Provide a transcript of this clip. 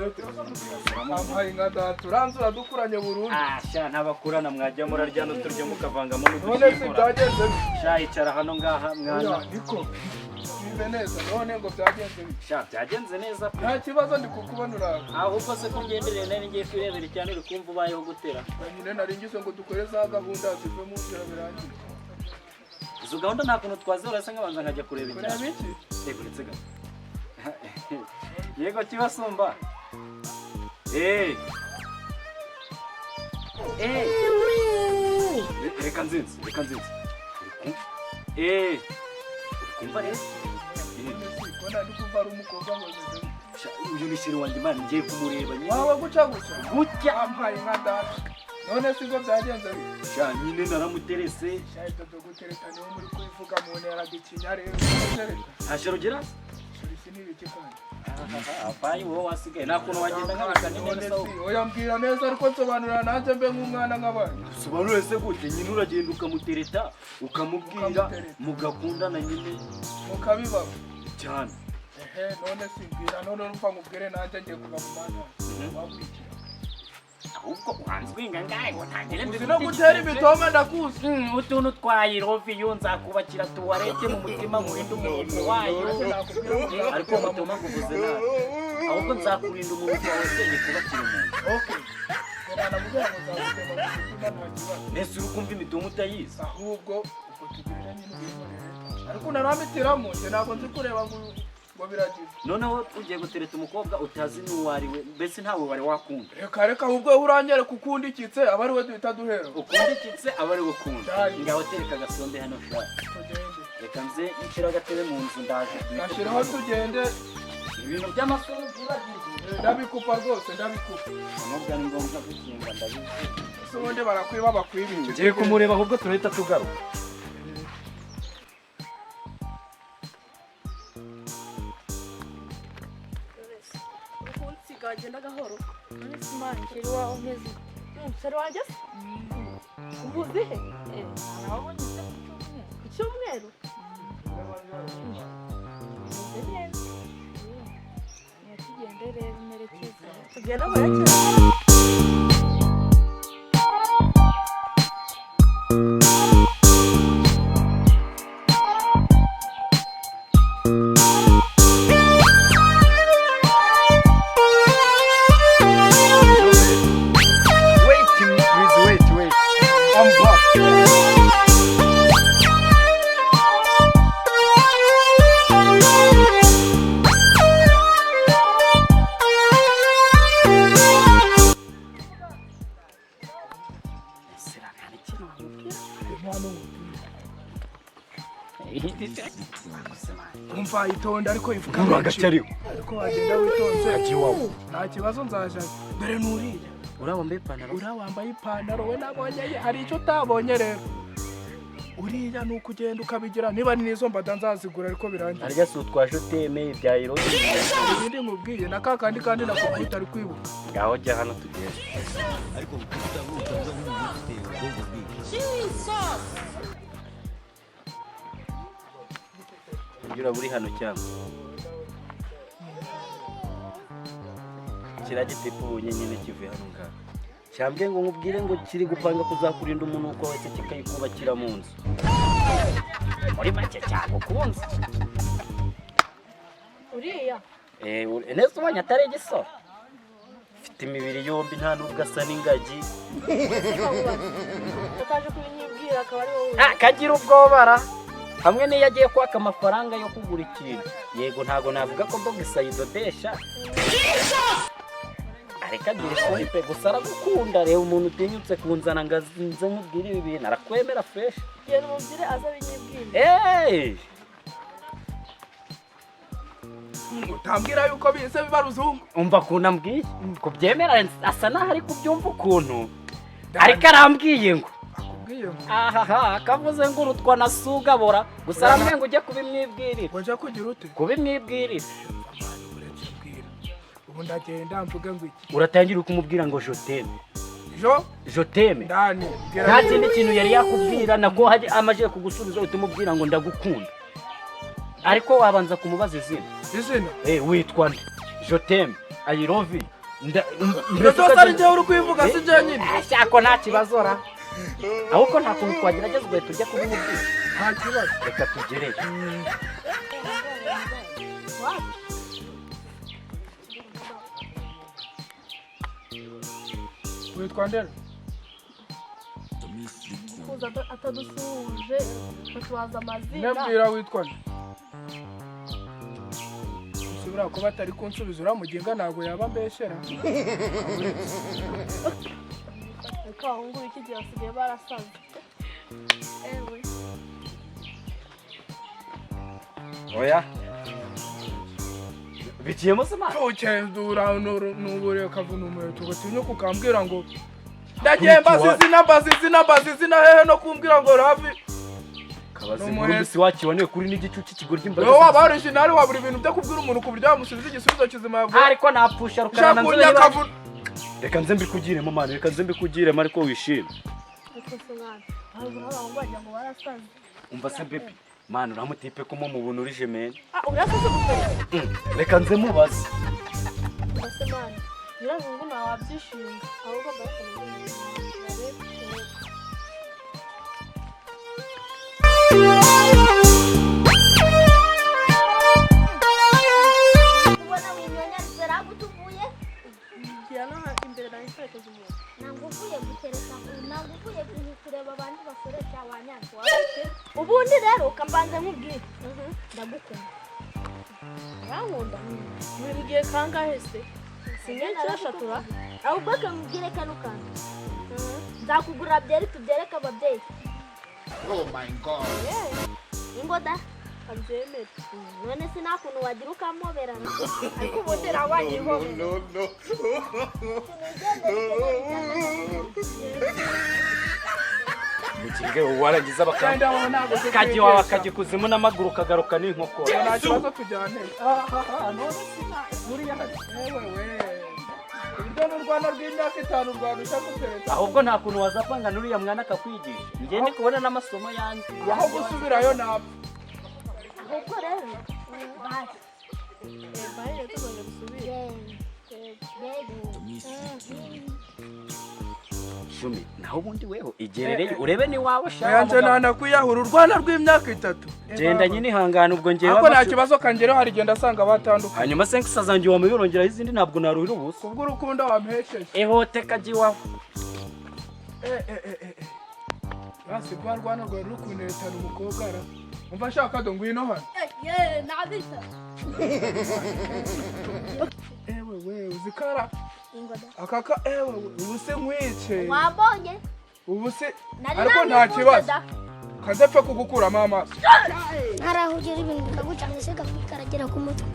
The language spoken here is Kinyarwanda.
Bimeze bite? Ampaye nka data, uranze uradukuranye burundu. Ah, sha, ntabakurana, mwajya murarya n'uturyo mukavangamo None se n'udushyimbo. byagenze bite? Sha, icara hano ngaha, mwana. Oya, niko bibe neza. None ngo byagenze bite? Sha, byagenze neza pe. Nta kibazo, ndi kukubona uraho. Ahubwo se ko ngendereye, nari ngiye kwirebera cyane, uri kumva ubayeho gutera? Nyine nari ngize ngo dukore za gahunda zive mu nzira birangiye. Izo gahunda nta kuntu twazihora se, nkabanza nkajya kureba Kureba icyaro? iki? Yego, uretse gato. Yego, kibasumba. Eh. Eh. Reka nzinze, reka nzinze. Eh. Uri kumva rero? Eh. Ko nari kumva ari umukobwa, ngo bimeze bite? Sha, uyu ni chéri wanjye, man, ngiye kumureba nyine. Waba guca guca? Gutya. Ampaye nka data, none si ngo byagenze bite? Sha, nyine naramuterese. Sha, ibyo byo gutereta niwe muri kubivuga mu ntera gikinya rero, gutereta. Nta chéri ugira? Chéri si n'ibiki kandi? Apayi, wowe wasigaye nta kuntu wagenda nkabika None neza. si Sawa. Oya, mbwira neza, ariko nsobanurira nanjye mbe nk'umwana nk'abandi. Sobanura se gute? Nyine uragenda ukamutereta, ukamubwira, Ukamutereta. mugakundana nyine. Mukabibaba. Cyane. Ehe, none si mbwira none, urumva nkubwire, nanjye ngiye kuva mu manda wakurikira. Ahubwo uhanzwinga ngahe ngo ntangire? Uzi no gutera imitoma, ndakuzi. Utuntu twa I love you, nzakubakira tuwarete mu mutima, nkurinde umunuko wayo. Nanjye nakubwira ngo Ariko umutoma nguvuze nabi, ahubwo nzakurinda umunuko wawe senge kubakira umuntu. Okay, nanamubwira ngo nzagutema mu mutima, nta kibazo. Mbese uri kumva imitoma utayizi? Ahubwo ubwo tugende nyine ubinkorere, ariko unaramitiramo, njye ntabwo nzi kureba ngo biragize. Noneho ugiye gutereta umukobwa utazi n'uwo ari we, mbese ntawe wari wakunda. Reka reka, ahubwo wowe uranyereka ukundikitse, aba ari we duhita duhera. Ukundikitse aba ari we ukunda. Cyane. Ngaho tereka agasombe hano sha. Tugende. Reka nze nshyira agatebe mu nzu, ndaje duhite. Gashyiraho tugende. Ibintu by'amasomo byibagirwe. Ndabikupa rwose, ndabikupa. Nubwo ari ngombwa gukinga, ndabizi. Ese ubundi barakwiba, bakwiba iki? Ngiye kumureba, ahubwo turahita tugaruka. Ukunsiga wagenda gahoro. Chéri wawe umeze? Chéri wanjye se umuzi he? Nawubonye se ku cyumweru. Ku cyumweru? Umeze neza. Tugende rero, merekeze. Tugenda murekeze. Wait, please, wait, wait, I'm back. Impano. Umva, itonde ariko, ivuga menshi. Agacyariho. Ariko wagenda witonze. Ajya iwawe. Nta kibazo, nzaja. Dore nuriya. Uriya wambaye ipantaro? Uriya wambaye ipantaro we nabonye ye, hari icyo utabonye rero. Uriya ni uko ugenda ukabigira, niba ni n'izo mbada nzazigura, ariko birangiye. Harya si utwaje utemeye ibya iro? Ibindi nkubwiye na ka kandi kandi nakubwiye utari kwibuka. Ngaho jya hano tugende. Ariko utavuga nk'umuntu ufite ubwonko bwinshi. Ujya uraba uri hano cyangwa kiriya gitipu ubonye nyine kivuye hano ngaho, cyambwiye ngo nkubwire ngo kiri gupanga kuzakurinda umunuko wese, kikayikubakira mu nzu. Muri make cyagukunze. Uriya? Eh, neza ubonye atari igisoro, ufite imibiri yombi, nta nubwo asa n'ingagi. Utaje kubinyibwira akaba ari wowe. Ah, kagira ubwobara hamwe n'iyo agiye kwaka amafaranga yo kugura ikintu. Yego, ntago navuga ko bogisa ayidodesha, ariko agira isoni pe. Gusa aragukunda. Reba umuntu utinyutse kunzana ngo azinze nkubwire ibi bintu, arakwemera fresh. Genda umubwire aze abinyibwire. Hey! Utambwira yuko bise biba ruzungu. Umva ukuntu ambwiye kubyemera, asa naho ari kubyumva ukuntu, ariko arambwiye ngo Akubwiye ngo? Ahaha, kavuze ngo urutwa na sugabora. Gusa arambwiye ngo ujye kubimwibwirira. Ngo njya kugira ute? Kubimwibwirira. Amani, uretse mbwira, ubu ndagenda mvuge ngo iki? Uratangira kumubwira ngo je t'aime. Jo? Je t'aime. Ndani mbwira. Nta kindi kintu yari yakubwira, nako haje amaze kugusubiza uhita umubwira ngo ndagukunda. Ariko wabanza kumubaza izina. Izina? Eh, witwa nde? Je t'aime. I love you. Ibyo byose ari njyewe uri kubivuga, si njyewe nyine. Shako, nta kibazo ra, ahubwo nta kuntu twagerageza ugahita ujya kubimubwira? Nta kibazo. Reka tugereyo. Witwa ndera? Kuza atadusuhuje, batubaza amazina. Nabwira, witwa nde? Usubira kuba atari kunsubiza, uriya muginga ntabwo yaba ambeshyera. Ariko abahungu b'iki gihe basigaye barasaze, ewe. Oya, bigiyemo se, mwana? Ukendura n'ubure kavuna umuheto ugatinyuka ukambwira ngo ndagiye mbaza izina, mbaza izina, mbaza izina hehe no kumbwira ngo ravi? Kabaza Ni inkuru. umuheto. Mbese wakiboneye kuri n'igicucu cy'ikigoryi imbaga. Wowe waba original, wabura ibintu byo kubwira umuntu ku buryo wamusubiza igisubizo kizima yaguha? Ariko napfusha rukara na Ushaka nzobe. kavuna. Reka nze mbikugiremo, mwana, reka nze mbikugiremo, ariko wishime. Ariko se mwana, ahubwo abahungu wagira ngo barasaze. Umva se baby, mwana, uramutipe ko mu mubuntu uri jemene. Ah, urasaze gutera. Reka nze mubaze. Mbese mwana, nyirabungu ntawe wabyishinga, ahubwo mbakomeza. Ubona winyonyaritse raguta uvuye. Ngira no imbere nawe kwerekeza umuntu. Ntabwo uvuye gutereta, ntabwo uvuye kureba abandi bakoresha abanyanza. Ubundi Rero ukambanza nkubwire, ndagukunda. Urankunda? Bimbwiye kangahe se? Sinye eshatu ra. Ahubwo kamubwire kano kantu, nzakugurira byeri tubyereke ababyeyi. Oh my God. Ingoda. Abyemere. None se nta kuntu wagira ukamoberana? Ariko ubundi nawe wanyihobera. No, no. Muginge warangiza bakaba Kandi aho ntabwo turi kajya iwawe, kwigisha. akajya ikuzimu n'amaguru, ukagaruka n'inkokora. Nta kibazo, tujyane. Ahaha, none sina buriya hari, yewe we, urwo ni urwana rw'imyaka 5 rwarusha gutereta. Ahubwo nta kuntu wazapanga n'uriya mwana akakwigisha? Njye ndi kubona n'amasomo yanjye. Aho gusubirayo napfa. Ahubwo rero bye. Bye rero, tuzongera dusubire. Yego. Shumi, naho ubundi weho igerereye urebe n'iwawe sha. Yanjye nanakwiyahura urwana rw'imyaka 3. Genda nyine, ihangane ubwo ngewe. Ariko nta kibazo, kangeraho hari igenda asanga batandukanye. Hanyuma se nkisa zanjye wamuyurongeraho izindi, ntabwo naruhira ubusa. Kubw'urukundo wampesheje. Ehote kajya iwawe. Basi rwa rwana rwari rukunetana umukobwa ra, umva ashaka do, ngwino hano. Ye nabita. Ewe we, uzikara. Ingoda. Akaka, ewe we, ubu se nkwice? Wambonye. Ubu se Nari ariko nta nabikunze kibazo. da. Kaze pfe kugukuramo amaso. Hari aho ugera ibintu bikagucanga se, karagera ku mutwe.